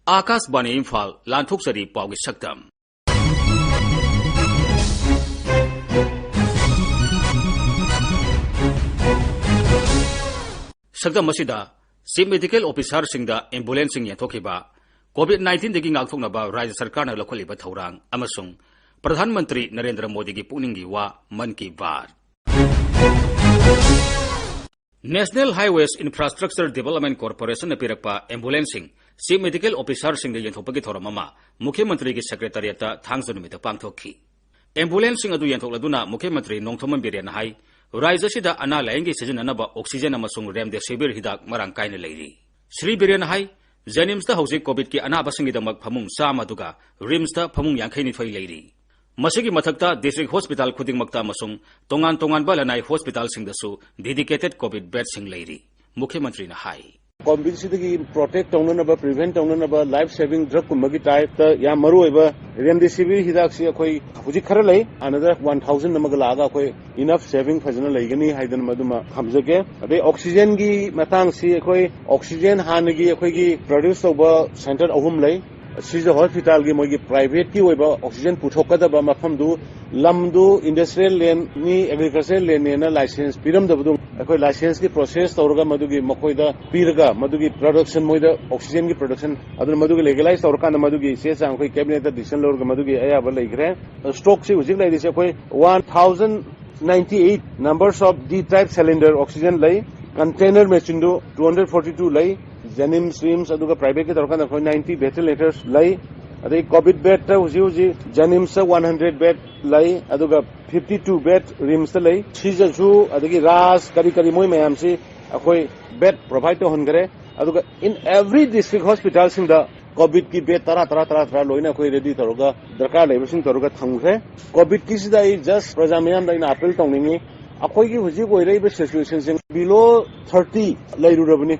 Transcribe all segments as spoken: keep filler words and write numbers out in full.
ꯑꯥꯀꯥꯁꯕꯥꯅꯤ ꯏꯝꯐꯥꯜ, ꯂꯥꯟꯊꯣꯛꯆꯔꯤ ꯄꯥꯎꯒꯤ ꯁꯛꯇꯝ꯫ ꯁꯛꯇꯝ ꯑꯁꯤꯗ Chief Medical Officerꯁꯤꯡꯗ ambulanceꯁꯤꯡ ꯌꯦꯟꯊꯣꯛꯈꯤꯕ, COVID nineteenꯗꯒꯤ ꯉꯥꯛꯊꯣꯛꯅꯕ ꯔꯥꯖ꯭ꯌ ꯁꯔꯀꯥꯔꯅ ꯂꯧꯈꯠꯂꯤꯕ ꯊꯧꯔꯥꯡ ꯑꯃꯁꯨꯡ ꯄ꯭ꯔꯙꯥꯟ ꯃꯟꯇ꯭ꯔꯤ ꯅꯔꯦꯟꯗ꯭ꯔ ꯃꯣꯗꯤꯒꯤ ꯄꯨꯛꯅꯤꯡꯒꯤ ꯋꯥ, Mann Ki Baat. National Highways Infrastructure Development Corporationꯅ ꯄꯤꯔꯛꯄ ambulanceꯁꯤꯡ Chief Medical Officerꯁꯤꯡꯗ ꯌꯦꯟꯊꯣꯛꯄꯒꯤ ꯊꯧꯔꯝ ꯑꯃ ꯃꯨꯈ꯭ꯌ ꯃꯟꯇ꯭ꯔꯤꯒꯤ secretariatꯇ ꯊꯥꯡꯖ ꯅꯨꯃꯤꯠꯇ ꯄꯥꯡꯊꯣꯛꯈꯤ꯫ Ambulanceꯁꯤꯡ ꯑꯗꯨ ꯌꯦꯟꯊꯣꯛꯂꯗꯨꯅ ꯃꯨꯈ꯭ꯌ ꯃꯟꯇ꯭ꯔꯤ ꯅꯣꯡꯊꯣꯝꯕꯝ ꯕꯤꯔꯦꯟꯅ ꯍꯥꯏ, ꯔꯥꯖ꯭ꯌ ꯑꯁꯤꯗ ꯑꯅꯥ ꯂꯥꯌꯦꯡꯒꯤ ꯁꯤꯖꯤꯟꯅꯅꯕ oxygen ꯑꯃꯁꯨꯡ remdesivir ꯍꯤꯗꯥꯛ ꯃꯔꯥꯡ ꯀꯥꯏꯅ ꯂꯩꯔꯤ꯫ ꯁ꯭ꯔꯤ ꯕꯤꯔꯦꯟꯅ ꯍꯥꯏ, JNIMSꯇ ꯍꯧꯖꯤꯛ COVIDꯀꯤ ꯑꯅꯥꯕꯁꯤꯡꯒꯤꯗꯃꯛ ꯐꯃꯨꯡ ꯆꯥꯝꯃ ꯑꯗꯨꯒ RIMSꯇ ꯐꯃꯨꯡ ꯌꯥꯡꯈꯩꯅꯤꯊꯣꯏ ꯂꯩꯔꯤ꯫ ꯃꯁꯤꯒꯤ ꯃꯊꯛꯇ district hospital ꯈꯨꯗꯤꯡꯃꯛꯇ ꯑꯃꯁꯨꯡ ꯇꯣꯉꯥꯟ ꯇꯣꯉꯥꯟꯕ ꯂꯅꯥꯏ hospitalꯁꯤꯡꯗꯁꯨ dedicated COVID bedꯁꯤꯡ ꯂꯩꯔꯤ, ꯃꯨꯈ꯭ꯌ ꯃꯟꯇ꯭ꯔꯤꯅ ꯍꯥꯏ꯫ COVIDꯁꯤꯗꯒꯤ protect ꯇꯧꯅꯅꯕ, prevent ꯇꯧꯅꯅꯕ, life saving drugꯀꯨꯝꯕꯒꯤ typeꯇ ꯌꯥꯝ ꯃꯔꯨ ꯑꯣꯏꯕ remdesivir ꯍꯤꯗꯥꯛꯁꯤ ꯑꯩꯈꯣꯏ ꯍꯧꯖꯤꯛ ꯈꯔ ꯂꯩ, another one thousand ꯑꯃꯒ ꯂꯥꯛꯑꯒ ꯑꯩꯈꯣꯏ enough saving ꯐꯖꯅ ꯂꯩꯒꯅꯤ ꯍꯥꯏꯗꯅ ꯃꯗꯨꯃ ꯊꯝꯖꯒꯦ꯫ ꯑꯗꯩ oxygenꯒꯤ ꯃꯇꯥꯡꯁꯤ ꯑꯩꯈꯣꯏ oxygen ꯍꯥꯟꯅꯒꯤ ꯑꯩꯈꯣꯏꯒꯤ produce ꯇꯧꯕ center ꯑꯍꯨꯝ ꯂꯩ꯫ ꯁꯤꯖ hospitalꯒꯤ ꯃꯣꯏꯒꯤ privateꯀꯤ ꯑꯣꯏꯕ oxygen ꯄꯨꯊꯣꯛꯀꯗꯕ ꯃꯐꯝꯗꯨ ꯂꯝꯗꯨ industrial landꯅꯤ, agricultural landꯅꯦꯅ license ꯄꯤꯔꯝꯗꯕꯗꯨ ꯑꯩꯈꯣꯏ licenseꯀꯤ process ꯇꯧꯔꯒ ꯃꯗꯨꯒꯤ ꯃꯈꯣꯏꯗ ꯄꯤꯔꯒ ꯃꯗꯨꯒꯤ production ꯃꯣꯏꯗ oxygenꯒꯤ production ꯑꯗꯨꯅ ꯃꯗꯨꯒꯤ legalize ꯇꯧꯔꯀꯥꯟꯗ ꯃꯗꯨꯒꯤ ꯆꯦ ꯆꯥꯡ ꯑꯩꯈꯣꯏ cabinetꯇ decision ꯂꯧꯔꯒ ꯃꯗꯨꯒꯤ ꯑꯌꯥꯕ ꯂꯩꯈ꯭ꯔꯦ꯫ Stockꯁꯤ ꯍꯧꯖꯤꯛ ꯂꯩꯔꯤꯁꯦ ꯑꯩꯈꯣꯏ one thousand ninety eight numbers of D type cylinder oxygen ꯂꯩ꯫ Container machineꯗꯨ two hundred forty two ꯂꯩ꯫ JNIMS, RIMS ꯑꯗꯨꯒ privateꯀꯤ ꯇꯧꯔꯀꯥꯟꯗ ꯑꯩꯈꯣꯏ ninety ventilators ꯂꯩ꯫ ꯑꯗꯩ COVID bedꯇ ꯍꯧꯖꯤꯛ ꯍꯧꯖꯤꯛ JNIMSꯇ one hundred bed ꯂꯩ, ꯑꯗꯨꯒ fifty two bed RIMSꯇ ꯂꯩ꯫ ꯁꯤꯖꯁꯨ ꯑꯗꯒꯤ RAS ꯀꯔꯤ ꯀꯔꯤ ꯃꯣꯏ ꯃꯌꯥꯝꯁꯤ ꯑꯩꯈꯣꯏ bed provide ꯇꯧꯍꯟꯈ꯭ꯔꯦ꯫ ꯑꯗꯨꯒ in every district hospitalꯁꯤꯡꯗ COVIDꯀꯤ bed ꯇꯔꯥ, ꯇꯔꯥ, ꯇꯔꯥ, ꯇꯔꯥ ꯂꯣꯏꯅ ꯑꯩꯈꯣꯏ ready ꯇꯧꯔꯒ ꯗꯔꯀꯥꯔ ꯂꯩꯕꯁꯤꯡ ꯇꯧꯔꯒ ꯊꯝꯈ꯭ꯔꯦ꯫ COVIDꯀꯤꯁꯤꯗ ꯑꯩ just ꯄ꯭ꯔꯖꯥ ꯃꯤꯌꯥꯝꯗ ꯑꯩꯅ appeal ꯇꯧꯅꯤꯡꯉꯤ, ꯑꯩꯈꯣꯏꯒꯤ ꯍꯧꯖꯤꯛ ꯑꯣꯏꯔꯛꯏꯕ situationꯁꯦ below thirty ꯂꯩꯔꯨꯔꯕꯅꯤ꯫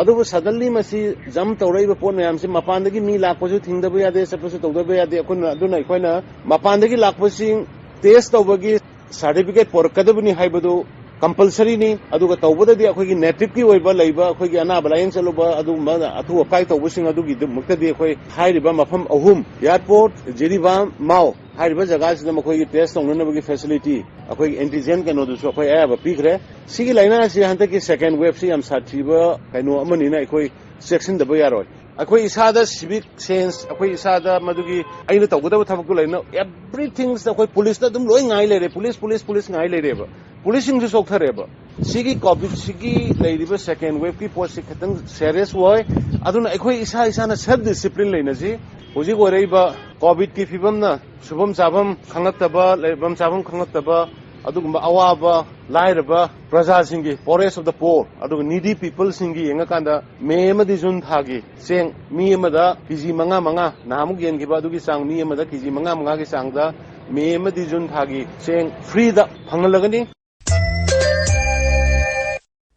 ꯑꯗꯨꯕꯨ suddenly ꯃꯁꯤ jump ꯇꯧꯔꯛꯏꯕ ꯄꯣꯠ ꯃꯌꯥꯝꯁꯤ ꯃꯄꯥꯟꯗꯒꯤ ꯃꯤ ꯂꯥꯛꯄꯁꯨ ꯊꯤꯡꯗꯕ ꯌꯥꯗꯦ, ꯆꯠꯄꯁꯨ ꯇꯧꯗꯕ ꯌꯥꯗꯦ꯫ ꯑꯩꯈꯣꯏꯅ, ꯑꯗꯨꯅ ꯑꯩꯈꯣꯏꯅ ꯃꯄꯥꯟꯗꯒꯤ ꯂꯥꯛꯄꯁꯤꯡ test ꯇꯧꯕꯒꯤ certificate ꯄꯣꯔꯛꯀꯗꯕꯅꯤ ꯍꯥꯏꯕꯗꯨ ꯀꯝꯄꯜꯁꯔꯤꯅꯤ꯫ ꯑꯗꯨꯒ ꯇꯧꯕꯗꯗꯤ ꯑꯩꯈꯣꯏꯒꯤ ꯅꯦꯇꯤꯚꯀꯤ ꯑꯣꯏꯕ ꯂꯩꯕ ꯑꯩꯈꯣꯏꯒꯤ ꯑꯅꯥꯕ ꯂꯥꯌꯦꯡ ꯆꯠꯂꯨꯕ ꯑꯗꯨꯒꯨꯝꯕ ꯑꯊꯨ ꯑꯀꯥꯏ ꯇꯧꯕꯁꯤꯡ ꯑꯗꯨꯒꯤꯗꯃꯛꯇꯗꯤ ꯑꯩꯈꯣꯏ ꯍꯥꯏꯔꯤꯕ ꯃꯐꯝ ꯑꯍꯨꯝ, ꯏꯌꯥꯔꯄꯣꯔꯠ, ꯖꯤꯔꯤꯕꯥꯝ, ꯃꯥꯎ ꯍꯥꯏꯔꯤꯕ ꯖꯒꯥꯁꯤꯗ ꯃꯈꯣꯏꯒꯤ ꯇꯦꯁ ꯇꯧꯅꯅꯕꯒꯤ ꯐꯦꯁꯤꯂꯤꯇꯤ, ꯑꯩꯈꯣꯏꯒꯤ ꯑꯦꯟꯇꯤꯖꯦꯟ ꯀꯩꯅꯣꯗꯨꯁꯨ ꯑꯩꯈꯣꯏ ꯑꯌꯥꯕ ꯄꯤꯈ꯭ꯔꯦ꯫ ꯁꯤꯒꯤ ꯂꯥꯏꯅꯥꯁꯤ ꯍꯟꯗꯛꯀꯤ ꯁꯦꯀꯦꯟ ꯋꯦꯕꯁꯤ ꯌꯥꯝ ꯁꯥꯊꯤꯕ ꯀꯩꯅꯣ ꯑꯃꯅꯤꯅ ꯑꯩꯈꯣꯏ ꯆꯦꯛꯁꯤꯟꯗꯕ ꯌꯥꯔꯣꯏ꯫ ꯑꯩꯈꯣꯏ ꯏꯁꯥꯗ ꯁꯤꯚꯤꯛ ꯁꯦꯟꯁ, ꯑꯩꯈꯣꯏ ꯏꯁꯥꯗ ꯃꯗꯨꯒꯤ ꯑꯩꯅ ꯇꯧꯒꯗꯕ ꯊꯕꯛꯇꯨ ꯂꯩꯅ, ꯑꯦꯚ꯭ꯔꯤꯊꯤꯡꯁꯤꯗ ꯑꯩꯈꯣꯏ ꯄꯨꯂꯤꯁꯇ ꯑꯗꯨꯝ ꯂꯣꯏ ꯉꯥꯏ ꯂꯩꯔꯦ, ꯄꯨꯂꯤꯁ, ꯄꯨꯂꯤꯁ, ꯄꯨꯂꯤꯁ ꯉꯥꯏ ꯂꯩꯔꯦꯕ꯫ ꯄꯨꯂꯤꯁꯁꯤꯡꯁꯨ ꯆꯣꯛꯊꯔꯦꯕ꯫ ꯁꯤꯒꯤ ꯀꯣꯚꯤꯗꯁꯤꯒꯤ ꯂꯩꯔꯤꯕ ꯁꯦꯀꯦꯟ ꯋꯦꯕꯀꯤ ꯄꯣꯠꯁꯤ ꯈꯤꯇꯪ ꯁꯦꯔꯤꯌꯁ ꯑꯣꯏ꯫ ꯑꯗꯨꯅ ꯑꯩꯈꯣꯏ ꯏꯁꯥ ꯏꯁꯥꯅ ꯁꯦꯜꯐ ꯗꯤꯁꯤꯄ꯭ꯂꯤꯟ ꯂꯩꯅꯁꯤ꯫ ꯍꯧꯖꯤꯛ ꯑꯣꯏꯔꯛꯏꯕ ꯀꯣꯚꯤꯗꯀꯤ ꯐꯤꯕꯝꯅ ꯁꯨꯐꯝ ꯆꯥꯐꯝ ꯈꯪꯉꯛꯇꯕ, ꯂꯩꯐꯝ ꯆꯥꯐꯝ ꯈꯪꯉꯛꯇꯕ, ꯑꯗꯨꯒꯨꯝꯕ ꯑꯋꯥꯕ ꯂꯥꯏꯔꯕ ꯄ꯭ꯔꯖꯥꯁꯤꯡꯒꯤ, poorest of the poor, ꯑꯗꯨꯒ needy peopleꯁꯤꯡꯒꯤ ꯌꯦꯡꯉꯀꯥꯟꯗ ꯃꯦ ꯑꯃꯗꯤ ꯖꯨꯟ ꯊꯥꯒꯤ ꯆꯦꯡ ꯃꯤ ꯑꯃꯗ ꯀꯦꯖꯤ ꯃꯉꯥ ꯃꯉꯥ, ꯅꯍꯥꯟꯃꯨꯛ ꯌꯦꯟꯈꯤꯕ ꯑꯗꯨꯒꯤ ꯆꯥꯡ ꯃꯤ ꯑꯃꯗ ꯀꯦꯖꯤ ꯃꯉꯥ ꯃꯉꯥꯒꯤ ꯆꯥꯡꯗ ꯃꯦ ꯑꯃꯗꯤ ꯖꯨꯟ ꯊꯥꯒꯤ ꯆꯦꯡ ꯐ꯭ꯔꯤꯗ ꯐꯪꯍꯜꯂꯒꯅꯤ꯫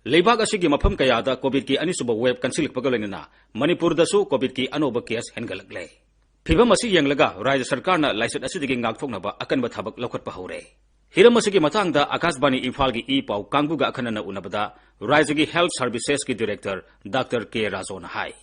ꯂꯩꯕꯥꯛ ꯑꯁꯤꯒꯤ ꯃꯐꯝ ꯀꯌꯥꯗ ꯀꯣꯚꯤꯗꯀꯤ ꯑꯅꯤꯁꯨꯕ ꯋꯦꯕ ꯀꯟꯁꯤꯜꯂꯛꯄꯒ ꯂꯣꯏꯅꯅ ꯃꯅꯤꯄꯨꯔꯗꯁꯨ ꯀꯣꯚꯤꯗꯀꯤ ꯑꯅꯧꯕ ꯀꯦꯁ ꯍꯦꯟꯒꯠꯂꯛꯂꯦ꯫ ꯐꯤꯚꯝ ꯑꯁꯤ ꯌꯦꯡꯂꯒ ꯔꯥꯖ꯭ꯌ ꯁꯔꯀꯥꯔꯅ ꯂꯥꯏꯆꯠ ꯑꯁꯤꯗꯒꯤ ꯉꯥꯛꯊꯣꯛꯅꯕ ꯑꯀꯟꯕ ꯊꯕꯛ ꯂꯧꯈꯠꯄ ꯍꯧꯔꯦ꯫ ꯍꯤꯔꯝ ꯑꯁꯤꯒꯤ ꯃꯇꯥꯡꯗ ꯑꯥꯀꯥꯁꯕꯥꯅꯤ ꯏꯝꯐꯥꯜꯒꯤ ꯏ ꯄꯥꯎ ꯀꯥꯡꯕꯨꯒ ꯑꯈꯟꯅꯅ ꯎꯅꯕꯗ ꯔꯥꯖ꯭ꯌꯒꯤ ꯍꯦꯜꯊ ꯁꯔꯚꯤꯁꯦꯁꯀꯤ ꯗꯤꯔꯦꯛꯇꯔ ꯗꯥꯛꯇꯔ ꯀꯦ ꯔꯥꯖꯣꯅ ꯍꯥꯏ꯫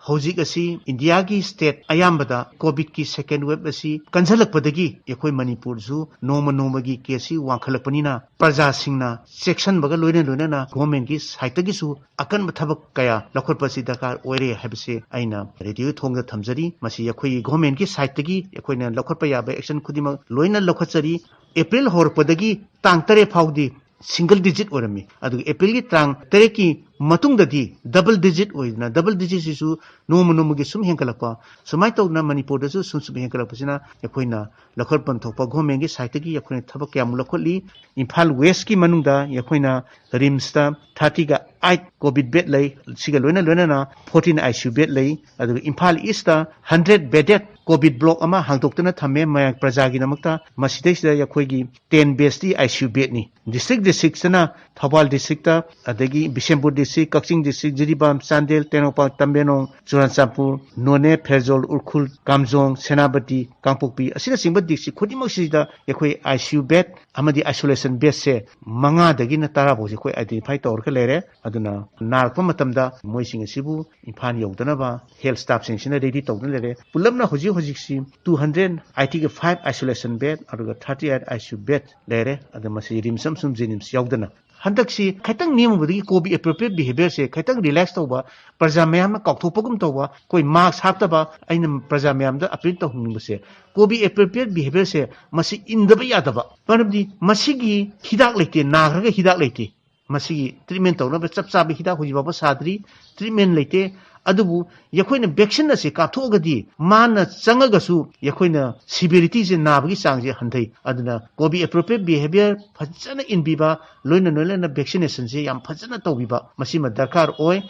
ꯍꯧꯖꯤꯛ ꯑꯁꯤ ꯏꯟꯗꯤꯌꯥꯒꯤ ꯁ꯭ꯇꯦꯠ ꯑꯌꯥꯝꯕꯗ ꯀꯣꯚꯤꯗꯀꯤ ꯁꯦꯀꯦꯟ ꯋꯦꯕ ꯑꯁꯤ ꯀꯟꯁꯤꯜꯂꯛꯄꯗꯒꯤ ꯑꯩꯈꯣꯏ ꯃꯅꯤꯄꯨꯔꯁꯨ ꯅꯣꯡꯃ ꯅꯣꯡꯃꯒꯤ ꯀꯦꯁꯁꯤ ꯋꯥꯡꯈꯠꯂꯛꯄꯅꯤꯅ ꯄ꯭ꯔꯖꯥꯁꯤꯡꯅ ꯆꯦꯛꯁꯤꯟꯕꯒ ꯂꯣꯏꯅ ꯂꯣꯏꯅꯅ ꯒꯣꯔꯃꯦꯟꯒꯤ ꯁꯥꯏꯠꯇꯒꯤꯁꯨ ꯑꯀꯟꯕ ꯊꯕꯛ ꯀꯌꯥ ꯂꯧꯈꯠꯄ ꯑꯁꯤ ꯗꯔꯀꯥꯔ ꯑꯣꯏꯔꯦ ꯍꯥꯏꯕꯁꯤ ꯑꯩꯅ ꯔꯦꯗꯤꯑꯣ ꯊꯣꯡꯗ ꯊꯝꯖꯔꯤ꯫ ꯃꯁꯤ ꯑꯩꯈꯣꯏꯒꯤ ꯒꯣꯔꯃꯦꯟꯒꯤ ꯁꯥꯏꯠꯇꯒꯤ ꯑꯩꯈꯣꯏꯅ ꯂꯧꯈꯠꯄ ꯌꯥꯕ ꯑꯦꯛꯁꯟ ꯈꯨꯗꯤꯡꯃꯛ ꯂꯣꯏꯅ ꯂꯧꯈꯠꯆꯔꯤ꯫ ꯑꯦꯄ꯭ꯔꯤꯜ ꯍꯧꯔꯛꯄꯗꯒꯤ ꯇꯥꯡ ꯇꯔꯦꯠ ꯐꯥꯎꯗꯤ ꯁꯤꯡꯒꯜ ꯗꯤꯖꯤꯠ ꯑꯣꯏꯔꯝꯃꯤ꯫ ꯑꯗꯨꯒ ꯑꯦꯄ꯭ꯔꯤꯜꯒꯤ ꯇꯥꯡ ꯇꯔꯦꯠꯀꯤ ꯃꯇꯨꯡꯗꯗꯤ ꯗꯕꯜ ꯗꯤꯖꯤꯠ ꯑꯣꯏꯗꯅ, ꯗꯕꯜ ꯗꯤꯖꯤꯠꯁꯤꯁꯨ ꯅꯣꯡꯃ ꯅꯣꯡꯃꯒꯤ ꯁꯨꯝ ꯍꯦꯟꯒꯠꯂꯛꯄ, ꯁꯨꯃꯥꯏꯅ ꯇꯧꯗꯅ ꯃꯅꯤꯄꯨꯔꯗꯁꯨ ꯁꯨꯝ ꯁꯨꯝ ꯍꯦꯟꯒꯠꯂꯛꯄꯁꯤꯅ ꯑꯩꯈꯣꯏꯅ ꯂꯧꯈꯠꯐꯝ ꯊꯣꯛꯄ ꯒꯣꯔꯃꯦꯟꯒꯤ ꯁꯥꯏꯠꯇꯒꯤ ꯑꯩꯈꯣꯏꯅ ꯊꯕꯛ ꯀꯌꯥꯃꯨꯛ ꯂꯧꯈꯠꯂꯤ꯫ ꯏꯝꯐꯥꯜ ꯋꯦꯁꯀꯤ ꯃꯅꯨꯡꯗ ꯑꯩꯈꯣꯏꯅ ꯔꯤꯝꯁꯇ ꯊꯥꯔꯇꯤꯒ ꯑꯩꯠ ꯀꯣꯚꯤꯗ ꯕꯦꯗ ꯂꯩ꯫ ꯁꯤꯒ ꯂꯣꯏꯅ ꯂꯣꯏꯅꯅ ꯐꯣꯔꯇꯤꯟ ꯑꯥꯏ ꯁꯤ ꯌꯨ ꯕꯦꯗ ꯂꯩ꯫ ꯑꯗꯨꯒ Imphal east hundred bedded COVID block ꯑꯃ ꯍꯥꯡꯗꯣꯛꯇꯨꯅ ꯊꯝꯃꯦ ꯃꯌꯥꯝ ꯄ꯭ꯔꯖꯥꯒꯤꯗꯃꯛꯇ꯫ ꯃꯁꯤꯗꯩꯁꯤꯗ ꯑꯩꯈꯣꯏꯒꯤ ꯇꯦꯟ ꯕꯦꯗꯁꯇꯤ ꯑꯥꯏ ꯁꯤ ꯌꯨ ꯕꯦꯗꯅꯤ꯫ ꯗꯤꯁꯇ꯭ꯔꯤꯛ ꯗꯤꯁꯇ꯭ꯔꯤꯛꯁꯤꯅ ꯊꯧꯕꯥꯜ ꯗꯤꯁꯇ꯭ꯔꯤꯛꯇ, ꯑꯗꯒꯤ ꯕꯤꯁꯦꯝꯄꯨꯔ ꯗꯤꯁꯇ꯭ꯔꯤꯛ, ꯀꯛꯆꯤꯡ ꯗꯤꯁꯇ꯭ꯔꯤꯛ, ꯖꯤꯔꯤꯕꯥꯝ, ꯆꯥꯟꯗꯦꯜ, ꯇꯦꯡꯅꯧꯄꯜ, ꯇꯃꯦꯡꯂꯣꯡ, ꯆꯨꯔꯥꯆꯥꯟꯄꯨꯔ, ꯅꯣꯅꯦ, ꯐꯦꯔꯖꯣꯜ, ꯎꯈ꯭ꯔꯨꯜ, ꯀꯥꯝꯖꯣꯡ, ꯁꯦꯅꯥꯄꯇꯤ, ꯀꯥꯡꯄꯣꯛꯄꯤ ꯑꯁꯤꯅꯆꯤꯡꯕ ꯗꯤꯁꯇ꯭ꯔꯤꯛ ꯈꯨꯗꯤꯡꯃꯛꯁꯤꯗ ꯑꯩꯈꯣꯏ ꯑꯥꯏ ꯁꯤ ꯌꯨ ꯕꯦꯗ ꯑꯃꯗꯤ ꯑꯥꯏꯁꯣꯂꯦꯁꯟ ꯕꯦꯗꯁꯦ ꯃꯉꯥꯗꯒꯤꯅ ꯇꯔꯥ ꯐꯥꯎꯁꯦ ꯑꯩꯈꯣꯏ ꯑꯥꯏꯗꯦꯟꯇꯤꯐꯥꯏ ꯇꯧꯔꯒ ꯂꯩꯔꯦ꯫ ꯑꯗꯨꯅ ꯅꯥꯔꯛꯄ ꯃꯇꯝꯗ ꯃꯣꯏꯁꯤꯡ ꯑꯁꯤꯕꯨ ꯏꯝꯐꯥꯜ ꯌꯧꯗꯅꯕ ꯍꯦꯜꯊ ꯁ꯭ꯇꯥꯐꯁꯤꯡꯁꯤꯅ ꯔꯦꯗꯤ ꯇꯧꯗꯨꯅ ꯂꯩꯔꯦ꯫ ꯄꯨꯂꯞꯅ ꯍꯧꯖꯤꯛ ꯍꯧꯖꯤꯛꯁꯤ two hundred eighty five isolation bed ꯑꯗꯨꯒ thirty eight ICU bed ꯂꯩꯔꯦ꯫ ꯑꯗ ꯃꯁꯤ ꯔꯤꯝꯁ ꯑꯃꯁꯨꯡ ꯖꯦꯅꯤꯝꯁ ꯌꯥꯎꯗꯅ꯫ ꯍꯟꯗꯛꯁꯤ ꯈꯤꯇꯪ ꯅꯦꯝꯃꯨꯕꯗꯒꯤ COVID appropriate behaviorꯁꯦ ꯈꯤꯇꯪ ꯔꯤꯂꯦꯛꯁ ꯇꯧꯕ, ꯄ꯭ꯔꯖꯥ ꯃꯌꯥꯝꯅ ꯀꯥꯎꯊꯣꯛꯄꯒꯨꯝ ꯇꯧꯕ, ꯑꯩꯈꯣꯏ ꯃꯥꯁꯛ ꯍꯥꯞꯇꯕ꯫ ꯑꯩꯅ ꯄ꯭ꯔꯖꯥ ꯃꯌꯥꯝꯗ ꯑꯄꯤꯜ ꯇꯧꯍꯟꯅꯤꯡꯕꯁꯦ, COVID appropriate behaviorꯁꯦ ꯃꯁꯤ ꯏꯟꯗꯕ ꯌꯥꯗꯕ꯫ ꯃꯔꯝꯗꯤ ꯃꯁꯤꯒꯤ ꯍꯤꯗꯥꯛ ꯂꯩꯇꯦ, ꯅꯥꯈ꯭ꯔꯒ ꯍꯤꯗꯥꯛ ꯂꯩꯇꯦ꯫ ꯃꯁꯤꯒꯤ ꯇ꯭ꯔꯤꯠꯃꯦꯟ ꯇꯧꯅꯕ ꯆꯞ ꯆꯥꯕ ꯍꯤꯗꯥꯛ ꯍꯧꯖꯤꯛ ꯐꯥꯎꯕ ꯁꯥꯗ꯭ꯔꯤ, ꯇ꯭ꯔꯤꯠꯃꯦꯟ ꯂꯩꯇꯦ꯫ ꯑꯗꯨꯕꯨ ꯑꯩꯈꯣꯏꯅ ꯚꯦꯛꯁꯤꯟ ꯑꯁꯤ ꯀꯥꯞꯊꯣꯛꯑꯒꯗꯤ ꯃꯥꯅ ꯆꯪꯉꯒꯁꯨ ꯑꯩꯈꯣꯏꯅ ꯁꯤꯚꯤꯌꯔꯤꯇꯤꯁꯦ, ꯅꯥꯕꯒꯤ ꯆꯥꯡꯁꯦ ꯍꯟꯊꯩ꯫ ꯑꯗꯨꯅ COVID appropriate behavior ꯐꯖꯅ ꯏꯟꯕꯤꯕ, ꯂꯣꯏꯅ ꯂꯣꯏꯅꯅ ꯚꯦꯛꯁꯤꯅꯦꯁꯟꯁꯦ ꯌꯥꯝ ꯐꯖꯅ ꯇꯧꯕꯤꯕ, ꯃꯁꯤꯃ ꯗꯔꯀꯥꯔ ꯑꯣꯏ꯫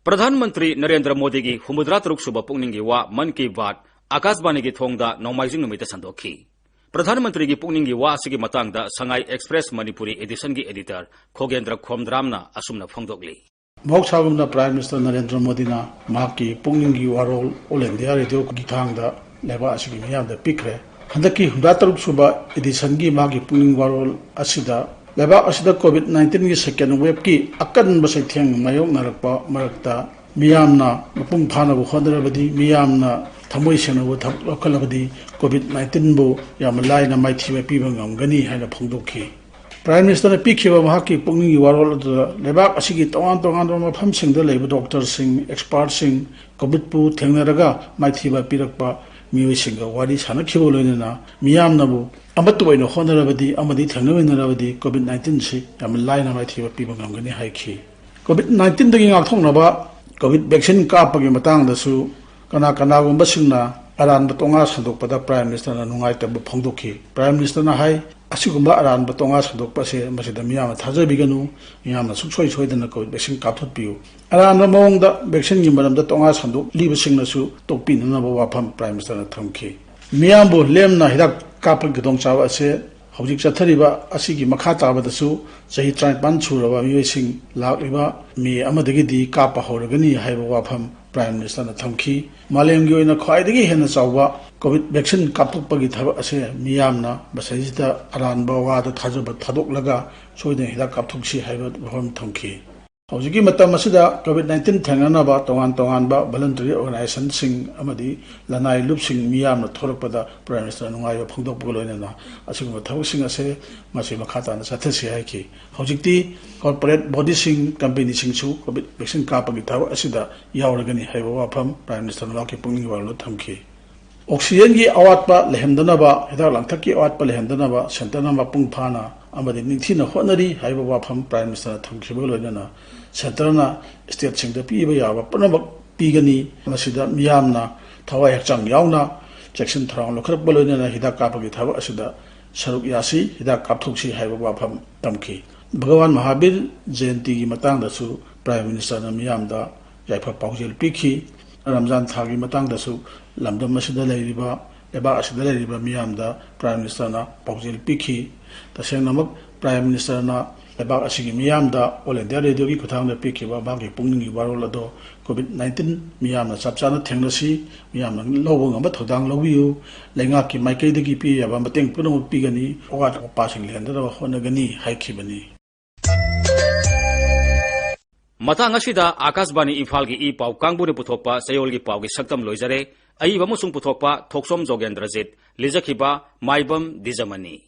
ꯄ꯭ꯔꯙꯥꯟ ꯃꯟꯇ꯭ꯔꯤ ꯅꯔꯦꯟꯗ꯭ꯔ ꯃꯣꯗꯤꯒꯤ ꯍꯨꯝꯐꯨꯇꯔꯥ ꯇꯔꯨꯛ ꯁꯨꯕ ꯄꯨꯛꯅꯤꯡꯒꯤ ꯋꯥ ꯃꯟ ꯀꯤ ꯕꯥꯠ ꯑꯀꯥꯁꯕꯥꯅꯤꯒꯤ ꯊꯣꯡꯗ ꯅꯣꯡꯃꯥꯏꯖꯤꯡ ꯅꯨꯃꯤꯠꯇ ꯁꯟꯗꯣꯛꯈꯤ꯫ ꯄ꯭ꯔꯙꯥꯟ ꯃꯟꯇ꯭ꯔꯤꯒꯤ ꯄꯨꯛꯅꯤꯡꯒꯤ ꯋꯥ ꯑꯁꯤꯒꯤ ꯃꯇꯥꯡꯗ ꯁꯉꯥꯏ ꯑꯦꯛꯁꯄ꯭ꯔꯦꯁ ꯃꯅꯤꯄꯨꯔꯤ ꯑꯦꯗꯤꯁꯟꯒꯤ ꯑꯦꯗꯤꯇꯔ ꯈꯣꯒꯦꯟꯗ꯭ꯔ ꯈꯣꯝꯗ꯭ꯔꯥꯝꯅ ꯑꯁꯨꯝꯅ ꯐꯣꯡꯗꯣꯛꯂꯤ꯫ ꯃꯍꯧꯁꯥꯒꯨꯝꯅ ꯄ꯭ꯔꯥꯏꯝ ꯃꯤꯅꯤꯁꯇꯔ ꯅꯔꯦꯟꯗ꯭ꯔ ꯃꯣꯗꯤꯅ ꯃꯍꯥꯛꯀꯤ ꯄꯨꯛꯅꯤꯡꯒꯤ ꯋꯥꯔꯣꯜ ꯑꯣꯜ ꯏꯟꯗꯤꯌꯥ ꯔꯦꯗꯤꯑꯣꯒꯤ ꯊꯥꯡꯗ ꯂꯩꯕꯥꯛ ꯑꯁꯤꯒꯤ ꯃꯤꯌꯥꯝꯗ ꯄꯤꯈ꯭ꯔꯦ꯫ ꯍꯟꯗꯛꯀꯤ ꯍꯨꯝꯐꯨꯇꯔꯥ ꯇꯔꯨꯛ ꯁꯨꯕ ꯑꯦꯗꯤꯁꯟꯒꯤ ꯃꯥꯒꯤ ꯄꯨꯛꯅꯤꯡ ꯋꯥꯔꯣꯜ ꯑꯁꯤꯗ ꯂꯩꯕꯥꯛ ꯑꯁꯤꯗ ꯀꯣꯚꯤꯗ ꯅꯥꯏꯟꯇꯤꯟꯒꯤ ꯁꯦꯀꯦꯟ ꯋꯦꯕꯀꯤ ꯑꯀꯟꯕ ꯆꯩꯊꯦꯡ ꯃꯥꯌꯣꯛꯅꯔꯛꯄ ꯃꯔꯛꯇ ꯃꯤꯌꯥꯝꯅ ꯃꯄꯨꯡ ꯐꯥꯅꯕ ꯍꯣꯠꯅꯔꯕꯗꯤ, ꯃꯤꯌꯥꯝꯅ ꯊꯃꯣꯏ ꯁꯦꯡꯅꯕ ꯊꯕꯛ ꯂꯧꯈꯠꯂꯕꯗꯤ ꯀꯣꯚꯤꯗ ꯅꯥꯏꯟꯇꯤꯟꯕꯨ ꯌꯥꯝꯅ ꯂꯥꯏꯅ ꯃꯥꯏꯊꯤꯕ ꯄꯤꯕ ꯉꯝꯒꯅꯤ ꯍꯥꯏꯅ ꯐꯣꯡꯗꯣꯛꯈꯤ꯫ ꯄ꯭ꯔꯥꯏꯝ ꯃꯤꯅꯤꯁꯇꯔꯅ ꯄꯤꯈꯤꯕ ꯃꯍꯥꯛꯀꯤ ꯄꯨꯛꯅꯤꯡꯒꯤ ꯋꯥꯔꯣꯜ ꯑꯗꯨꯗ ꯂꯩꯕꯥꯛ ꯑꯁꯤꯒꯤ ꯇꯣꯉꯥꯟ ꯇꯣꯉꯥꯟꯕ ꯃꯐꯝꯁꯤꯡꯗ ꯂꯩꯕ ꯗꯣꯛꯇꯔꯁꯤꯡ, ꯑꯦꯛꯁꯄꯥꯔꯠꯁꯤꯡ, ꯀꯣꯚꯤꯗꯄꯨ ꯊꯦꯡꯅꯔꯒ ꯃꯥꯏꯊꯤꯕ ꯄꯤꯔꯛꯄ ꯃꯤꯑꯣꯏꯁꯤꯡꯒ ꯋꯥꯔꯤ ꯁꯥꯟꯅꯈꯤꯕ ꯂꯣꯏꯅꯅ ꯃꯤꯌꯥꯝꯅꯕꯨ ꯑꯃꯠꯇ ꯑꯣꯏꯅ ꯍꯣꯠꯅꯔꯕꯗꯤ ꯑꯃꯗꯤ ꯊꯦꯡꯅꯃꯤꯟꯅꯔꯕꯗꯤ ꯀꯣꯚꯤꯗ ꯅꯥꯏꯟꯇꯤꯟꯁꯤ ꯌꯥꯝꯅ ꯂꯥꯏꯅ ꯃꯥꯏꯊꯤꯕ ꯄꯤꯕ ꯉꯝꯒꯅꯤ ꯍꯥꯏꯈꯤ꯫ ꯀꯣꯚꯤꯗ ꯅꯥꯏꯟꯇꯤꯟꯗꯒꯤ ꯉꯥꯛꯊꯣꯛꯅꯕ ꯀꯣꯚꯤꯗ ꯚꯦꯛꯁꯤꯟ ꯀꯥꯞꯄꯒꯤ ꯃꯇꯥꯡꯗꯁꯨ ꯀꯅꯥ ꯀꯅꯥꯒꯨꯝꯕꯁꯤꯡꯅ ꯑꯔꯥꯟꯕ ꯇꯣꯉꯥ ꯁꯟꯗꯣꯛꯄꯗ ꯄ꯭ꯔꯥꯏꯝ ꯃꯤꯅꯤꯁꯇꯔꯅ ꯅꯨꯡꯉꯥꯏꯇꯕ ꯐꯣꯡꯗꯣꯛꯈꯤ꯫ ꯄ꯭ꯔꯥꯏꯝ ꯃꯤꯅꯤꯁꯇꯔꯅ ꯍꯥꯏ, ꯑꯁꯤꯒꯨꯝꯕ ꯑꯔꯥꯟꯕ ꯇꯣꯉꯥ ꯁꯟꯗꯣꯛꯄ ꯑꯁꯤ ꯃꯁꯤꯗ ꯃꯤꯌꯥꯝꯅ ꯊꯥꯖꯕꯤꯒꯅꯨ, ꯃꯤꯌꯥꯝꯅ ꯁꯨꯡꯁꯣꯏ ꯁꯣꯏꯗꯅ ꯀꯣꯚꯤꯗ ꯚꯦꯛꯁꯤꯟ ꯀꯥꯞꯊꯣꯛꯄꯤꯌꯨ꯫ ꯑꯔꯥꯟꯕ ꯃꯑꯣꯡꯗ ꯚꯦꯛꯁꯤꯟꯒꯤ ꯃꯔꯝꯗ ꯇꯣꯉꯥ ꯁꯟꯗꯣꯛꯂꯤꯕꯁꯤꯡꯅꯁꯨ ꯇꯣꯛꯄꯤꯅꯅꯕ ꯋꯥꯐꯝ ꯄ꯭ꯔꯥꯏꯝ ꯃꯤꯅꯤꯁꯇꯔꯅ ꯊꯝꯈꯤ꯫ ꯃꯤꯌꯥꯝꯕꯨ ꯂꯦꯝꯅ ꯍꯤꯗꯥꯛ ꯀꯥꯞꯄꯒꯤ ꯈꯨꯗꯣꯡꯆꯥꯕ ꯑꯁꯤ ꯍꯧꯖꯤꯛ ꯆꯠꯊꯔꯤꯕ ꯑꯁꯤꯒꯤ ꯃꯈꯥ ꯇꯥꯕꯗꯁꯨ ꯆꯍꯤ ꯇꯔꯥꯅꯤꯄꯥꯟ ꯁꯨꯔꯕ ꯃꯤꯑꯣꯏꯁꯤꯡ ꯂꯥꯛꯂꯤꯕ ꯃꯦ ꯑꯃꯗꯒꯤꯗꯤ ꯀꯥꯞꯄ ꯍꯧꯔꯒꯅꯤ ꯍꯥꯏꯕ ꯋꯥꯐꯝ Prime Ministerꯅ ꯊꯝꯈꯤ꯫ ꯃꯥꯂꯦꯝꯒꯤ ꯑꯣꯏꯅ ꯈ꯭ꯋꯥꯏꯗꯒꯤ ꯍꯦꯟꯅ ꯆꯥꯎꯕ COVID vaccine ꯀꯥꯞꯊꯣꯛꯄꯒꯤ ꯊꯕꯛ ꯑꯁꯦ ꯃꯤꯌꯥꯝꯅ ꯃꯁꯤꯗꯩꯁꯤꯗ ꯑꯔꯥꯟꯕ ꯋꯥꯗ ꯊꯥꯖꯕ ꯊꯥꯗꯣꯛꯂꯒ ꯁꯣꯏꯗꯅ ꯍꯤꯗꯥꯛ ꯀꯥꯞꯊꯣꯛꯁꯤ ꯍꯥꯏꯕ ꯋꯥꯐꯝ ꯊꯝꯈꯤ꯫ ꯍꯧꯖꯤꯛꯀꯤ ꯃꯇꯝ ꯑꯁꯤꯗ COVID nineteen ꯊꯦꯡꯅꯅꯕ ꯇꯣꯉꯥꯟ ꯇꯣꯉꯥꯟꯕ voluntary organizationꯁꯤꯡ ꯑꯃꯗꯤ ꯂꯅꯥꯏ ꯂꯨꯞꯁꯤꯡ ꯃꯤꯌꯥꯝꯅ ꯊꯣꯛꯂꯛꯄꯗ Prime Minister ꯅꯨꯡꯉꯥꯏꯕ ꯐꯣꯡꯗꯣꯛꯄꯒ ꯂꯣꯏꯅꯅ ꯑꯁꯤꯒꯨꯝꯕ ꯊꯕꯛꯁꯤꯡ ꯑꯁꯦ ꯃꯁꯤ ꯃꯈꯥ ꯇꯥꯅ ꯆꯠꯊꯁꯤ ꯍꯥꯏꯈꯤ꯫ ꯍꯧꯖꯤꯛꯇꯤ corporate bodyꯁꯤꯡ, companyꯁꯤꯡꯁꯨ COVID vaccine ꯀꯥꯞꯄꯒꯤ ꯊꯕꯛ ꯑꯁꯤꯗ ꯌꯥꯎꯔꯒꯅꯤ ꯍꯥꯏꯕ ꯋꯥꯐꯝ Prime Minister ꯃꯍꯥꯛꯀꯤ ꯄꯨꯛꯅꯤꯡꯒꯤ ꯋꯥꯔꯣꯜꯗ ꯊꯝꯈꯤ꯫ Oxygenꯒꯤ ꯑꯋꯥꯠꯄ ꯂꯩꯍꯟꯗꯅꯕ, ꯍꯤꯗꯥꯛ ꯂꯥꯡꯊꯛꯀꯤ ꯑꯋꯥꯠꯄ ꯂꯩꯍꯟꯗꯅꯕ centreꯅ ꯃꯄꯨꯡ ꯐꯥꯅ ꯑꯃꯗꯤ ꯅꯤꯡꯊꯤꯅ ꯍꯣꯠꯅꯔꯤ ꯍꯥꯏꯕ ꯋꯥꯐꯝ Prime Ministerꯅ ꯊꯝꯈꯤꯕꯒ ꯂꯣꯏꯅꯅ centreꯅ stateꯁꯤꯡꯗ ꯄꯤꯕ ꯌꯥꯕ ꯄꯨꯝꯅꯃꯛ ꯄꯤꯒꯅꯤ꯫ ꯃꯁꯤꯗ ꯃꯤꯌꯥꯝꯅ ꯊꯋꯥꯏ ꯍꯛꯆꯥꯡ ꯌꯥꯎꯅ ꯆꯦꯛꯁꯤꯟ ꯊꯧꯔꯥꯡ ꯂꯧꯈꯠꯄ ꯂꯣꯏꯅꯅ ꯍꯤꯗꯥꯛ ꯀꯥꯞꯄꯒꯤ ꯊꯕꯛ ꯑꯁꯤꯗ ꯁꯔꯨꯛ ꯌꯥꯁꯤ, ꯍꯤꯗꯥꯛ ꯀꯥꯞꯊꯣꯛꯁꯤ ꯍꯥꯏꯕ ꯋꯥꯐꯝ ꯊꯝꯈꯤ꯫ ꯚꯒꯋꯥꯟ ꯃꯍꯥꯕꯤꯔ ꯖꯌꯟꯇꯤꯒꯤ ꯃꯇꯥꯡꯗꯁꯨ Prime Ministerꯅ ꯃꯤꯌꯥꯝꯗ ꯌꯥꯏꯐ ꯄꯥꯎꯖꯦꯜ ꯄꯤꯈꯤ꯫ ꯔꯝꯖꯥꯟ ꯊꯥꯒꯤ ꯃꯇꯥꯡꯗꯁꯨ ꯂꯝꯗꯝ ꯑꯁꯤꯗ ꯂꯩꯔꯤꯕ, ꯂꯩꯕꯥꯛ ꯑꯁꯤꯗ ꯂꯩꯔꯤꯕ ꯃꯤꯌꯥꯝꯗ Prime Ministerꯅ ꯄꯥꯎꯖꯦꯜ ꯄꯤꯈꯤ꯫ ꯇꯁꯦꯡꯅꯃꯛ Prime Ministerꯅ ꯂꯩꯕꯥꯛ ꯑꯁꯤꯒꯤ ꯃꯤꯌꯥꯝꯗ All India Radioꯒꯤ ꯈꯨꯠꯊꯥꯡꯗ ꯄꯤꯈꯤꯕ ꯃꯍꯥꯛꯀꯤ ꯄꯨꯛꯅꯤꯡꯒꯤ ꯋꯥꯔꯣꯜ ꯑꯗꯣ COVID nineteen ꯃꯤꯌꯥꯝꯅ ꯆꯞ ꯆꯥꯅ ꯊꯦꯡꯅꯁꯤ, ꯃꯤꯌꯥꯝꯅ ꯂꯧꯕ ꯉꯝꯕ ꯊꯧꯗꯥꯡ ꯂꯧꯕꯤꯌꯨ, ꯂꯩꯉꯥꯛꯀꯤ ꯃꯥꯏꯀꯩꯗꯒꯤ ꯄꯤ ꯌꯥꯕ ꯃꯇꯦꯡ ꯄꯨꯝꯅꯃꯛ ꯄꯤꯒꯅꯤ, ꯑꯋꯥꯠ ꯑꯄꯥꯁꯤꯡ ꯂꯩꯍꯟꯗꯅꯕ ꯍꯣꯠꯅꯒꯅꯤ ꯍꯥꯏꯈꯤꯕꯅꯤ꯫ ꯃꯇꯥꯡ ꯑꯁꯤꯗ ꯑꯥꯀꯥꯁꯕꯥꯅꯤ ꯏꯝꯐꯥꯜꯒꯤ ꯏ ꯄꯥꯎ ꯀꯥꯡꯕꯨꯅ ꯄꯨꯊꯣꯛꯄ ꯆꯌꯣꯜꯒꯤ ꯄꯥꯎꯒꯤ ꯁꯛꯇꯝ ꯂꯣꯏꯖꯔꯦ꯫ ꯑꯏꯕ ꯑꯃꯁꯨꯡ ꯄꯨꯊꯣꯛꯄ ꯊꯣꯛꯆꯣꯝ ꯖꯣꯒꯦꯟꯗ꯭ꯔꯖꯤꯠ, ꯂꯤꯖꯈꯤꯕ ꯃꯥꯏꯕꯝ ꯗꯤꯖꯃꯅꯤ꯫